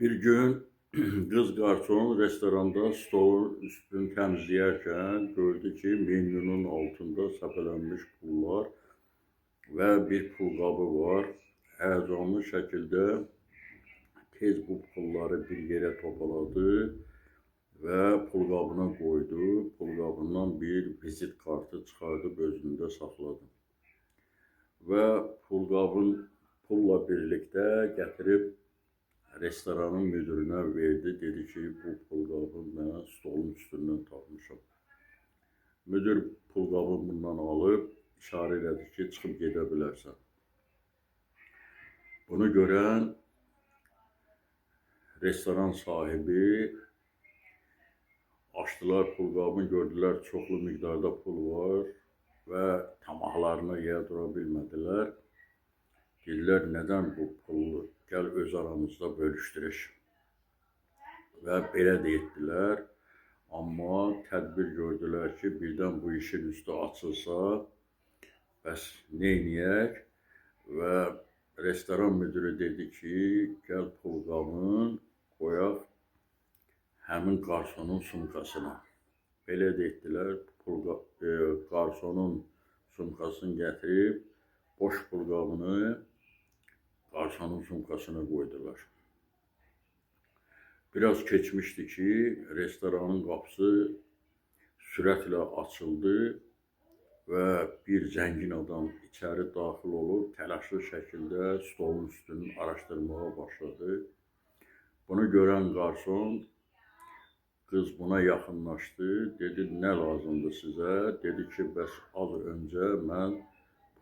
Bir gün qız qarson restoranda stolun üstünü təmizləyərkən gördü ki, menyunun altında səpələnmiş pullar və bir pulqabı var. Həyəcanlı şəkildə tez bu pulları bir yerə topaladı və pulqabına qoydu. Pulqabından bir vizit kartı çıxardıb özündə saxladı. Və pulqabın pulla birlikdə gətirib restoranın müdürünə verdi. Dedi ki, bu pulqabı mən stolun üstündən tapmışam. Müdür pulqabı bundan alıb, işarə elədi ki, çıxıb gedə bilərsən. Bunu görən restoran sahibi açdılar pulqabını, gördülər çoxlu miqdarda pul var və tamahlarına yer dura bilmədilər. Dedilər, nədən bu pulu gəl öz aramızda bölüşdürək. Və belə də etdilər. Amma tədbir gördülər ki, birdən bu işin üstü açılsa, bəs neyniyək? Və restoran müdürü dedi ki, gəl pulqabını qoyaq həmin qarsonun sumkasına. Belə də etdilər, qarsonun sumkasını gətirib, boş pulqabını qarsonun sumkasına qoydular. Biraz keçmişdi ki, restoranın qapısı sürətlə açıldı və bir zəngin adam içəri daxil olub, təlaşlı şəkildə stolun üstünü araşdırmağa başladı. Bunu görən qarson, qız buna yaxınlaşdı, dedi, nə lazımdır sizə? Dedi ki, bəs az öncə mən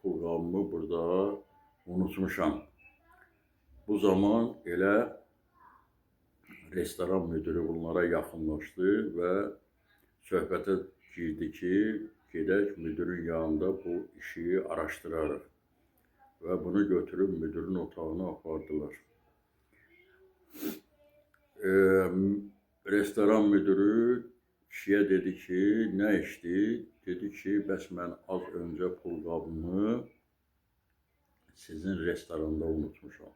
pulqabımı burada unutmuşam. Bu zaman elə restoran müdürü bunlara yaxınlaşdı və söhbətə girdi ki, gedək müdürün yanında bu işi araşdırarıq. Və bunu götürüb müdürün otağına apardılar. Restoran müdürü kişiyə dedi ki, nə işdir? Dedi ki, bəs mən az öncə pulqabımı sizin restoranda unutmuşam.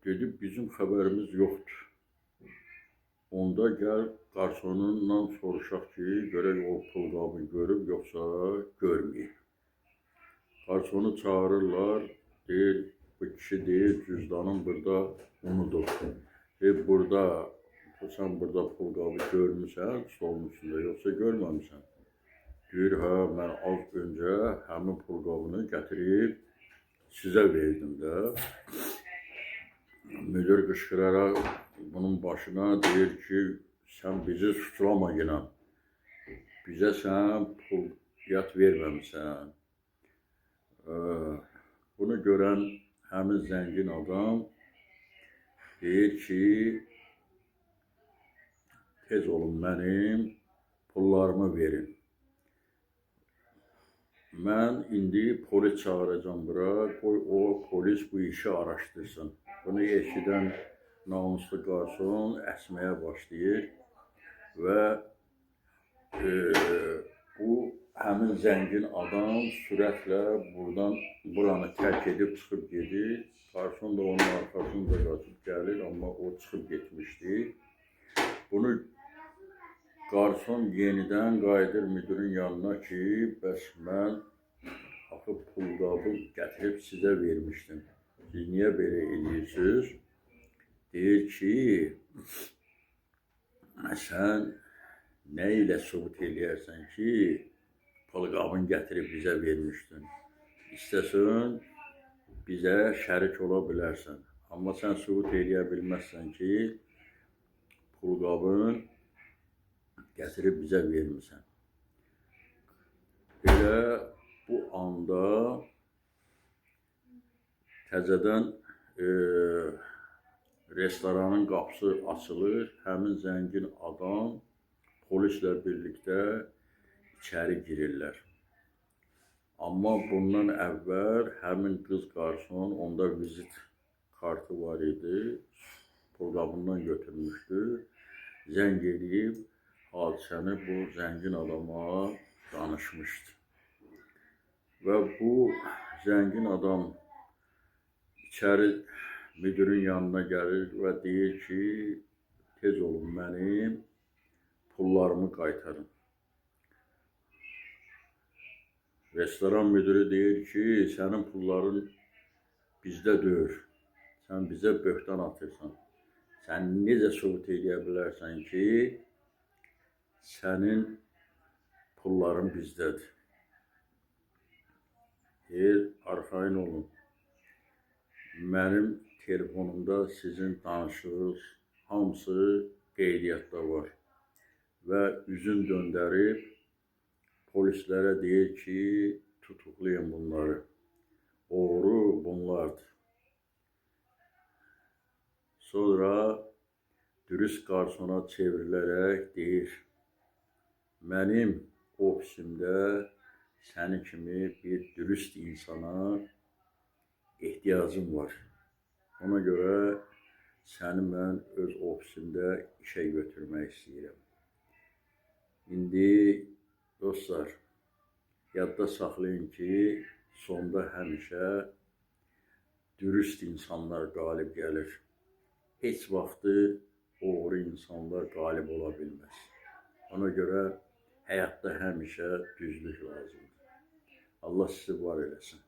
Dedi, bizim xəbərimiz yoxdur. Onda gəl qarsonundan soruşaq ki, görək o pulqabı görüb, yoxsa görməyib. Qarsonu çağırırlar, deyir, bu kişi deyir, cüzdanım burada unudub. Deyir, burada, sən burada pulqabı görmüsən, stolun üstündə, yoxsa görməmişsən? Deyir, hə, mən az öncə həmin pulqabını gətirib sizə verdim də. Müdür qışqıraraq bunun başına deyir ki, sən bizi suçlama yenə. Bizə sən pul yat verməmişsən. Bunu görən həmin zəngin adam deyir ki, tez olun mənim pullarımı verin. Mən indi polis çağıracağam bura, qoy o polis bu işi araşdırsın. Bunu eşidən namuslu qarson əsməyə başlayır və bu həmin zəngin adam sürətlə buradan buranı tərk edib çıxıb gedir. Qarson da onun arxasında qaçıb gəlir, amma o çıxıb getmişdi. Bunu qarson yenidən qayıdır müdürün yanına ki, bəs mən axı pulqabı gətirib sizə vermişdim. Siz niyə belə edirsiniz? Deyir ki, sən nə ilə sübut eləyərsən ki, pulqabını gətirib bizə vermişdin? İstəsən, bizə şərik ola bilərsən. Amma sən sübut eləyə bilməzsən ki, pulqabını gətirib bizə vermirsən. Elə bu anda təzədən restoranın qapısı açılır. Həmin zəngin adam polislə birlikdə içəri girirlər. Amma bundan əvvəl həmin qız qarson, onda vizit kartı var idi, pulqabından götürmüşdü. Zəng eləyib hadisəni bu zəngin adama danışmışdı. Və bu zəngin adam içəri Müdirin yanına gəlir və deyir ki, tez olun mənim pullarımı qaytarın. Restoran müdiri deyir ki, sənin pulların bizdə deyil. Sən bizə böhtan atırsan. Sən necə sübut eləyə bilərsən ki, sənin pulların bizdədir? Deyir, arxayın olun. Mənim telefonumda sizin danışığınız hamısı qeydiyyatda var. Və üzün döndərib polislərə deyir ki, tutuqlayın bunları. Oğru bunlardır. Sonra dürüst qarsona çevrilərək deyir, mənim ofisimdə səni kimi bir dürüst insana ehtiyacım var. Ona görə səni mən öz ofisimdə işə götürmək istəyirəm. İndi dostlar, yadda saxlayın ki, sonda həmişə dürüst insanlar qalib gəlir. Heç vaxtı oğru insanlar qalib ola bilməz. Ona görə həyatda həmişə düzlük lazımdır. Allah sizi var eləsin.